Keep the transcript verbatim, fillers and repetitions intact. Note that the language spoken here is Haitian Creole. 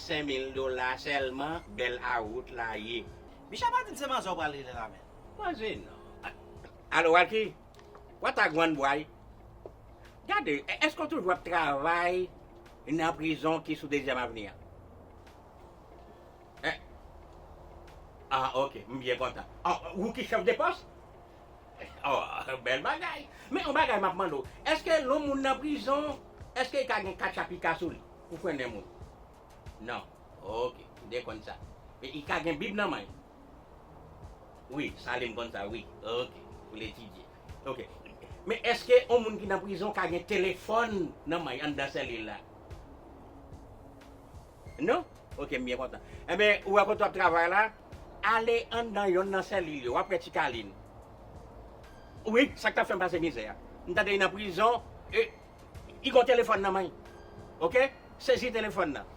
Senk mil dola sèlman, bèl awout la ye. Michel pa di m se manzè w pral rele la men. Manzè non. Alo, Walky, what a gwan bway? Gade, èske w toujou ap travay nan prizon ki sou Dezyèm Avni a? Eh. Ah, ok, m byen kontan. Ah, ou ki chèf de pòs? Oh, bèl bagay. Men yon bagay m ap mande w, èske lè yon moun nan prizon, èske li ka gen katchapika sou li pou frennen moun? Non. Ok, m te konn sa. Men li ka gen Bib nan men l? Wi, sa li m konn sa, wi. Ok, pou l etidye. Ok. Men èske yon moun ki nan prizon ka gen telefòn nan men l anndan selil la? Non? Ok, m byen kontan. Enben, ou wè kote w ap travay la? Ale anndan yonn nan selil yo, w ap wè Ti Kalin. Wi, sa k t ap fè m pase mizè a. M tande li nan prizon, e, li gon telefòn nan men l. Ok? Sezi telefòn nan.